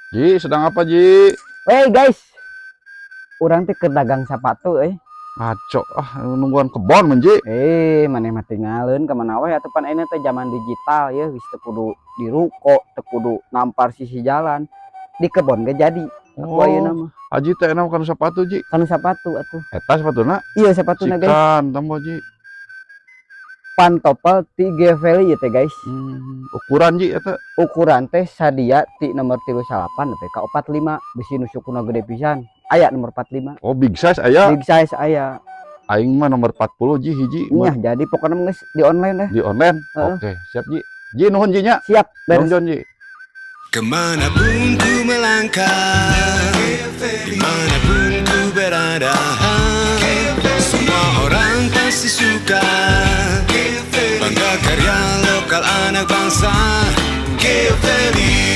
Ji, sedang apa, Ji? Wey guys, urang teh keur dagang sapatu euy. Ngaco ah, nungguan kebon mun, Ji. Eh, maneh mah tinggalin ka mana we atuh, pan ayeuna teh zaman digital ya, geus teu kudu di ruko, teu kudu nampar sisi jalan. Di kebon ge jadi. Aku ayeuna mah. Aji teh enak kana sepatu, Ji. Kana sapatu atuh. Eta sepatuna? Iya, sapatuna, guys. Sikan tambah, Ji. Pantopel ti Gevelli ieu teh, guys. Ukuran, Ji, eta? Ukuran teh sadia ti nomor 38 nepi ka 45, bisi nu sukuna gede pisan. Aya nomor 45. Oh, big size aya. Big size aya. Aing mah nomor 40, Ji, hiji. Nya, jadi pokoknya mah geus di online deh. Di online. Heeh. Oke, siap, Ji. Ji, nuhun, Ji, nya. Siap, beres. Nuhun, Ji. Kemanapun ku melangkah, dimanapun ku berada, semua orang pasti suka. Bangga karya lokal anak bangsa. Geoveli.